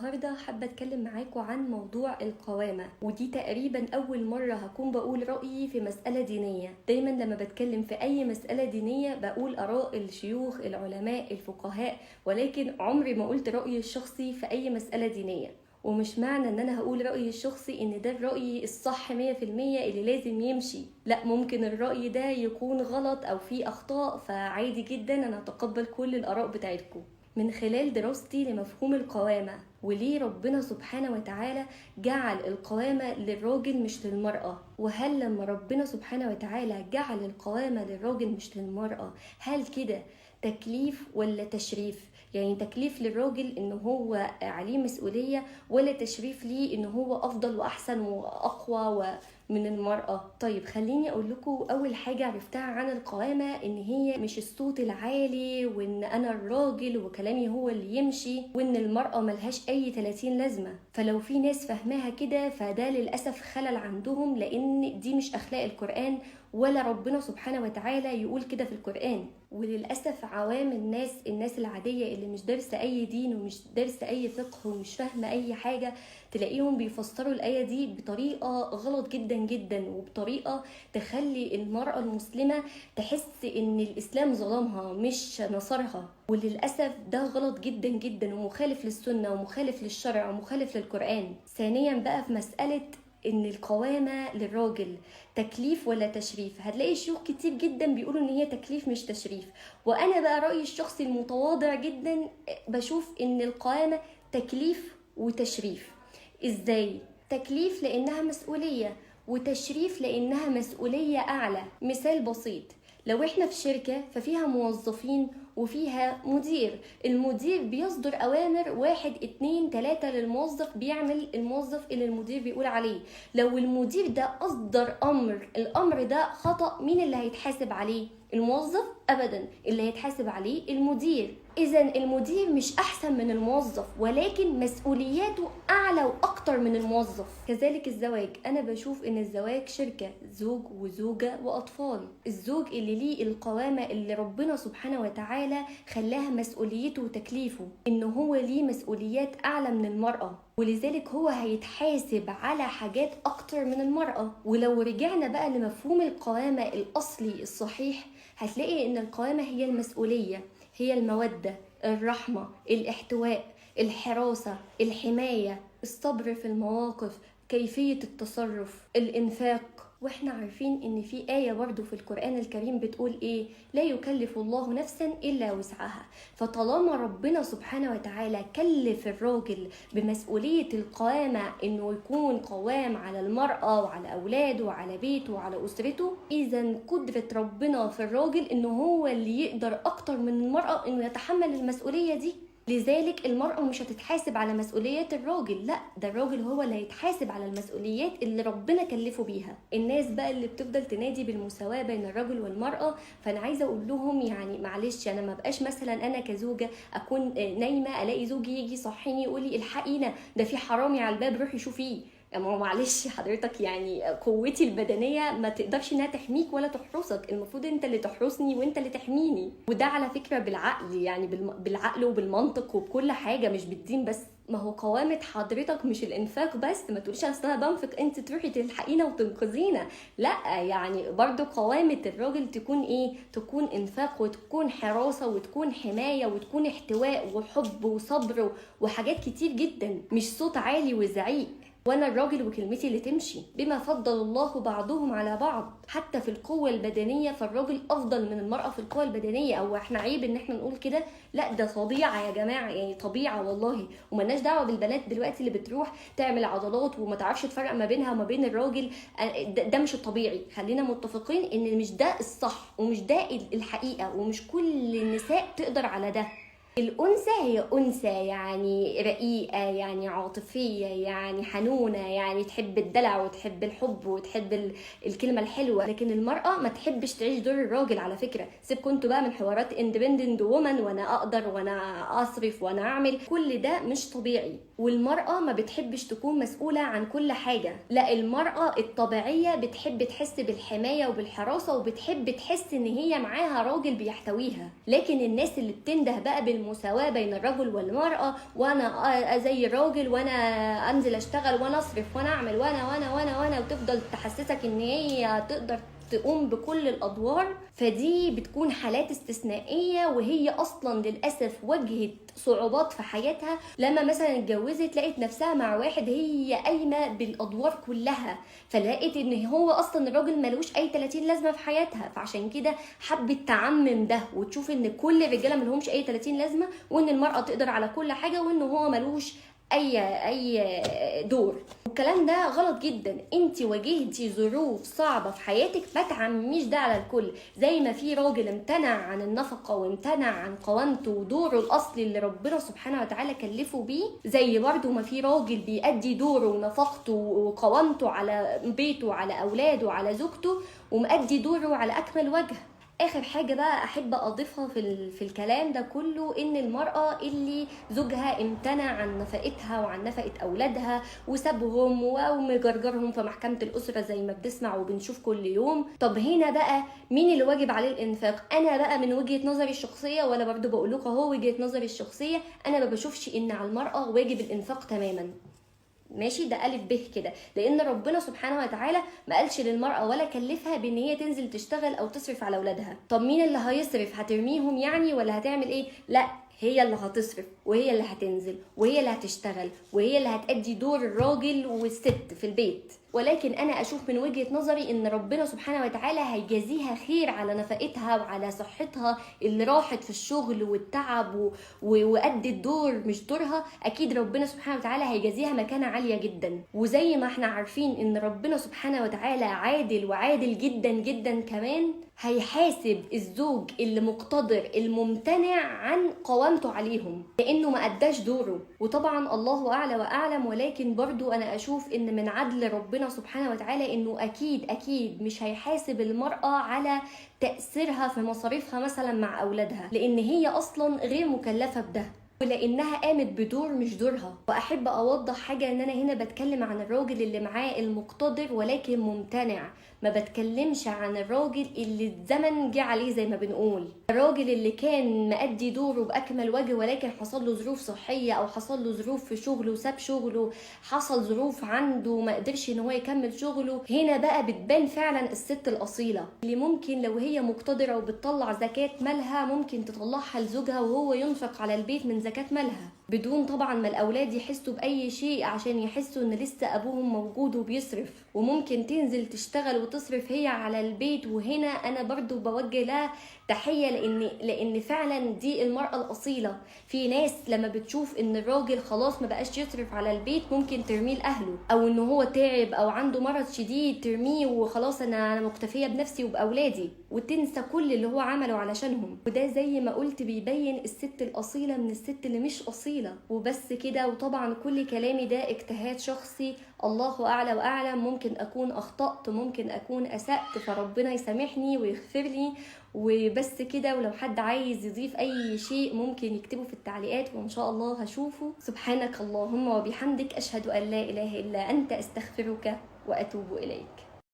النهاردة حابة أتكلم معاكم عن موضوع القوامة، ودي تقريبا أول مرة هكون بقول رأيي في مسألة دينية. دايما لما بتكلم في أي مسألة دينية بقول آراء الشيوخ العلماء الفقهاء، ولكن عمري ما قلت رأيي الشخصي في أي مسألة دينية. ومش معنى ان انا هقول رأيي الشخصي ان ده الرأي الصح 100% اللي لازم يمشي، لا، ممكن الرأي ده يكون غلط او فيه اخطاء، فعادي جدا انا اتقبل كل الاراء بتاعتكم. من خلال دراستي لمفهوم القوامة وليه ربنا سبحانه وتعالى جعل القوامة للراجل مش للمرأة، وهل لما ربنا سبحانه وتعالى جعل القوامة للراجل مش للمرأة هل كده تكليف ولا تشريف؟ يعني تكليف للراجل ان هو عليه مسؤولية، ولا تشريف ليه ان هو افضل واحسن واقوى من المرأة؟ طيب خليني اقول لكم اول حاجة عرفتها عن القوامة ان هي مش الصوت العالي وان انا الراجل وكلامي هو اللي يمشي وان المرأة ملهاش اي 30 لازمة. فلو في ناس فهماها كده فده للأسف خلل عندهم، لان دي مش اخلاق القرآن ولا ربنا سبحانه وتعالى يقول كده في القرآن. وللأسف عوام الناس العادية اللي مش دارسة أي دين ومش دارسة أي فقه ومش فاهمة أي حاجة، تلاقيهم بيفسروا الآية دي بطريقة غلط جدا جدا، وبطريقة تخلي المرأة المسلمة تحس إن الإسلام ظلمها مش نصرها. وللأسف ده غلط جدا جدا ومخالف للسنة ومخالف للشرع ومخالف للقرآن. ثانيا بقى في مسألة ان القوامة للراجل تكليف ولا تشريف، هتلاقي شيوخ كتير جدا بيقولوا ان هي تكليف مش تشريف، وانا بقى رأيي الشخصي المتواضع جدا بشوف ان القوامة تكليف وتشريف. ازاي؟ تكليف لانها مسؤولية، وتشريف لانها مسؤولية اعلى. مثال بسيط، لو احنا في شركة ففيها موظفين وفيها مدير، المدير بيصدر اوامر 1 2 3 للموظف، بيعمل الموظف اللي المدير بيقول عليه. لو المدير ده اصدر امر، الامر ده خطأ، مين اللي هيتحاسب عليه؟ الموظف؟ ابدا، اللي هيتحاسب عليه المدير. اذا المدير مش احسن من الموظف، ولكن مسؤولياته اعلى واكتر من الموظف. كذلك الزواج، انا بشوف ان الزواج شركة، زوج وزوجة واطفال. الزوج اللي ليه القوامة اللي ربنا سبحانه وتعالى خلاها مسؤوليته وتكليفه، ان هو ليه مسؤوليات اعلى من المرأة، ولذلك هو هيتحاسب على حاجات اكتر من المرأة. ولو رجعنا بقى لمفهوم القوامة الاصلي الصحيح، هتلاقي ان القوامة هي المسؤولية، هي المودة، الرحمة، الاحتواء، الحراسة، الحماية، الصبر في المواقف، كيفية التصرف، الإنفاق. واحنا عارفين ان في آية برضو في القرآن الكريم بتقول ايه؟ لا يكلف الله نفسا إلا وسعها. فطالما ربنا سبحانه وتعالى كلف الراجل بمسؤولية القوامة، انه يكون قوام على المرأة وعلى أولاده وعلى بيته وعلى أسرته، إذا قدرة ربنا في الراجل انه هو اللي يقدر أكتر من المرأة انه يتحمل المسؤولية دي. لذلك المرأة مش هتتحاسب على مسؤوليات الراجل، لا، ده الراجل هو اللي هيتحاسب على المسؤوليات اللي ربنا كلفه بيها. الناس بقى اللي بتفضل تنادي بالمساواة بين الرجل والمرأة، فأنا عايزة أقول لهم يعني معلش، أنا ما بقاش مثلا أنا كزوجة أكون نايمة ألاقي زوجي يجي يصحيني يقول لي الحقينا ده في حرامي على الباب روحي شوفيه. ما هو معلش حضرتك، يعني قوتي البدنية ما تقدرش انها تحميك ولا تحرسك، المفروض انت اللي تحرسني وانت اللي تحميني. وده على فكرة بالعقل، يعني بالعقل وبالمنطق وبكل حاجة، مش بالدين بس. ما هو قوامة حضرتك مش الانفاق بس، ما تقوليش اصل انا بنفق انت تروحي تلحقينا وتنقذينا، لا، يعني برضو قوامة الراجل تكون ايه؟ تكون انفاق وتكون حراسة وتكون حماية وتكون احتواء وحب وصبر وحاجات كتير جدا، مش صوت عالي وزعيق وانا الراجل وكلمتي اللي تمشي. بما فضل الله بعضهم على بعض حتى في القوة البدنية، فالراجل افضل من المرأة في القوة البدنية. او احنا عيب ان احنا نقول كده؟ لا، ده طبيعة يا جماعة، يعني طبيعة والله، وملناش دعوة بالبنات دلوقتي اللي بتروح تعمل عضلات وما تعرفش تفرق ما بينها وما بين الراجل. ده مش الطبيعي، خلينا متفقين ان مش ده الصح ومش ده الحقيقة، ومش كل النساء تقدر على ده. الأنثى هي أنثى، يعني رقيقة، يعني عاطفية، يعني حنونة، يعني تحب الدلع وتحب الحب وتحب الكلمة الحلوة. لكن المرأة ما تحبش تعيش دور الراجل على فكرة. سيبكم انتوا بقى من حوارات independent woman وانا اقدر وانا اصرف وانا اعمل، كل ده مش طبيعي. والمرأة ما بتحبش تكون مسؤولة عن كل حاجة، لا، المرأة الطبيعية بتحب تحس بالحماية وبالحراسة، وبتحب تحس ان هي معاها راجل بيحتويها. لكن الناس اللي بتنده بقى المساواة بين الرجل والمرأة، وانا زي الراجل، وانا انزل اشتغل، وانا اصرف، وانا اعمل، وانا وانا وانا وانا، وتفضل تحسسك ان هي تقدر تقوم بكل الادوار. فدي بتكون حالات استثنائية، وهي اصلا للاسف واجهت صعوبات في حياتها. لما مثلا اتجوزت لقيت نفسها مع واحد هي قايمة بالادوار كلها، فلقيت ان هو اصلا الراجل ملوش اي 30 لازمه في حياتها، فعشان كده حبت تعمم ده وتشوف ان كل الرجالة ملهمش اي 30 لازمه، وان المراة تقدر على كل حاجة، وان هو ملوش اي دور. والكلام ده غلط جدا. انت واجهتي ظروف صعبة في حياتك، ما تعمميش ده على الكل. زي ما في راجل امتنع عن النفقة وامتنع عن قوامته ودوره الاصلي اللي ربنا سبحانه وتعالى كلفه بيه، زي برضه ما في راجل بيأدي دوره ونفقته وقوامته على بيته وعلى اولاده وعلى زوجته، ومؤدي دوره على اكمل وجه. اخر حاجة بقى احب اضيفها في الكلام ده كله، ان المراة اللي زوجها امتنع عن نفقتها وعن نفقه اولادها وسابهم ومجرجرهم في محكمة الاسرة زي ما بنسمع وبنشوف كل يوم، طب هنا بقى مين اللي واجب عليه الانفاق؟ انا بقى من وجهه نظري الشخصية، وانا برضو بقول لكم اهو وجهه نظري الشخصية، انا ما بشوفش ان على المراة واجب الانفاق تماما. ماشي، ده ألف به كده، لأن ربنا سبحانه وتعالى ما قالش للمرأة ولا كلفها بإن هي تنزل تشتغل أو تصرف على أولادها. طب مين اللي هيصرف؟ هترميهم يعني ولا هتعمل إيه؟ لا، هي اللي هتصرف، وهي اللي هتنزل، وهي اللي هتشتغل، وهي اللي هتأدي دور الراجل والست في البيت. ولكن أنا أشوف من وجهة نظري إن ربنا سبحانه وتعالى هيجازيها خير على نفقتها وعلى صحتها اللي راحت في الشغل والتعب وأدت دور مش دورها. أكيد ربنا سبحانه وتعالى هيجازيها مكانة عالية جدا. وزي ما احنا عارفين إن ربنا سبحانه وتعالى عادل، وعادل جدا جدا كمان، هيحاسب الزوج اللي مقتدر الممتنع عن قوامته عليهم لأنه ما أداش دوره. وطبعا الله أعلى وأعلم، ولكن برضو أنا أشوف إن من عدل ربنا سبحانه وتعالى إنه أكيد أكيد مش هيحاسب المرأة على تأثيرها في مصاريفها مثلا مع أولادها، لأن هي أصلا غير مكلفة بده، ولأنها قامت بدور مش دورها. وأحب أوضح حاجة، إن أنا هنا بتكلم عن الراجل اللي معاه المقتدر ولكن ممتنع، ما بتكلمش عن الراجل اللي الزمن جه عليه زي ما بنقول، الراجل اللي كان مأدي دوره بأكمل وجه ولكن حصل له ظروف صحية أو حصل له ظروف في شغله وساب شغله، حصل ظروف عنده ما قدرش إن هو يكمل شغله. هنا بقى بتبان فعلا الست الأصيلة اللي ممكن لو هي مقتدرة وبتطلع زكاة مالها ممكن تطلعها لزوجها وهو ينفق على البيت من زكاة مالها، بدون طبعا ما الأولاد يحسوا بأي شيء عشان يحسوا إن لسه أبوهم موجود وبيصرف. وممكن تنزل تشتغل وتصرف هي على البيت. وهنا أنا برضو بوجه لها تحية، لأن فعلا دي المرأة الأصيلة. في ناس لما بتشوف إن الراجل خلاص ما بقاش يصرف على البيت ممكن ترميه لأهله، أو إن هو تعب أو عنده مرض شديد ترميه وخلاص أنا مكتفية بنفسي وبأولادي، وتنسى كل اللي هو عمله علشانهم. وده زي ما قلت بيبين الست الأصيلة من الست اللي مش أصيلة. وبس كده. وطبعا كل كلامي ده اجتهاد شخصي، الله أعلى وأعلم، ممكن أكون أخطأت، ممكن أكون أسأت، فربنا يسامحني ويغفر لي. وبس كده. ولو حد عايز يضيف أي شيء ممكن يكتبه في التعليقات وإن شاء الله هشوفه. سبحانك اللهم وبحمدك، أشهد أن لا إله إلا أنت، أستغفرك وأتوب إليك.